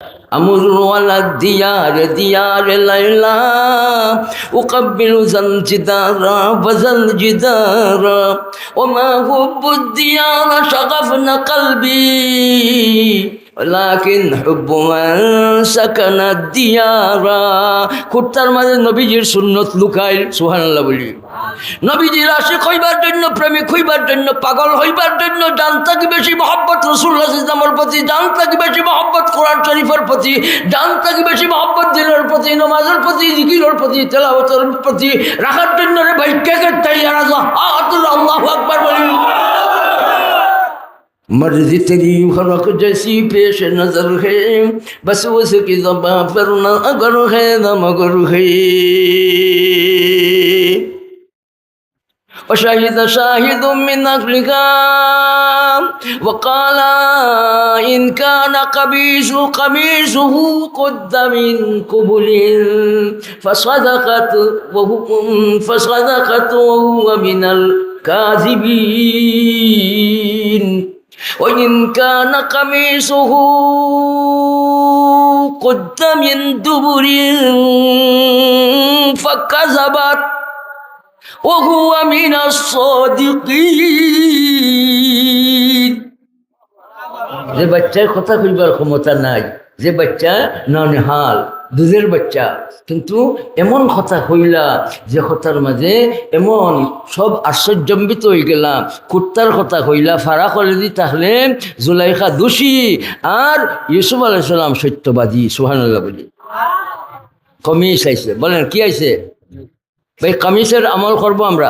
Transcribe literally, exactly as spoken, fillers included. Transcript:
أمر على الديار ديار ليلى، أقبل ذا الجدار وذا الجدار، وما حب الديار شغفن قلبي، ولكن حب من سكن الديار। কুত্তার মাঝে নবীজির সুন্নত লুকাইল, সুবহানাল্লাহ বলি। নবীজির আশিক হইবার জন্য, প্রেমিক হইবার জন্য, পাগল হইবার জন্য জান থাকি বেশি মহব্বত রাসূলুল্লাহ সাল্লাল্লাহু আলাইহি ওয়াসাল্লামের প্রতি, জান থাকি বেশি মহব্বত কোরআন শরীফের প্রতি, জান থাকি বেশি মহব্বত দিনের প্রতি, নামাজের প্রতি, জিকিরের প্রতি, তেলাওয়াতের প্রতি রাখার জন্য রে ভাই, কে কে তৈয়ার আছো? আল্লাহু আকবার বলি। مرض تیری ہر وقت جیسی پیش نظر ہے، بس اس کی زباں پر نہ اگر ہے نہ مگر ہے۔ وشهد شاهد من أهلها وقال: إن كان قميص قميصه قد من قبل فصدقت وهو، فصدقت وهو من الكاذبين، وإن كان قميصه قد من دبر فكذبت وهو من الصادقين। যে বাচ্চার কথা কইবার ক্ষমতা নাই, যে বাচ্চা ননিহাল, দুধের বাচ্চা, কিন্তু এমন কথা কইলা যে কথার মাঝে এমন সব আশ্চর্যান্বিত হয়ে গেলাম। কুত্তার কথা কইলা, ফারা করেদি তাহলে জুলাইখা দোষী, আর ইউসুফ আলাইহিস সালাম সত্যবাদী। সুবহানাল্লাহ বলি। কমিস আইছে, বলেন কি আইছে? ভাই, কমিসের আমল করবো আমরা।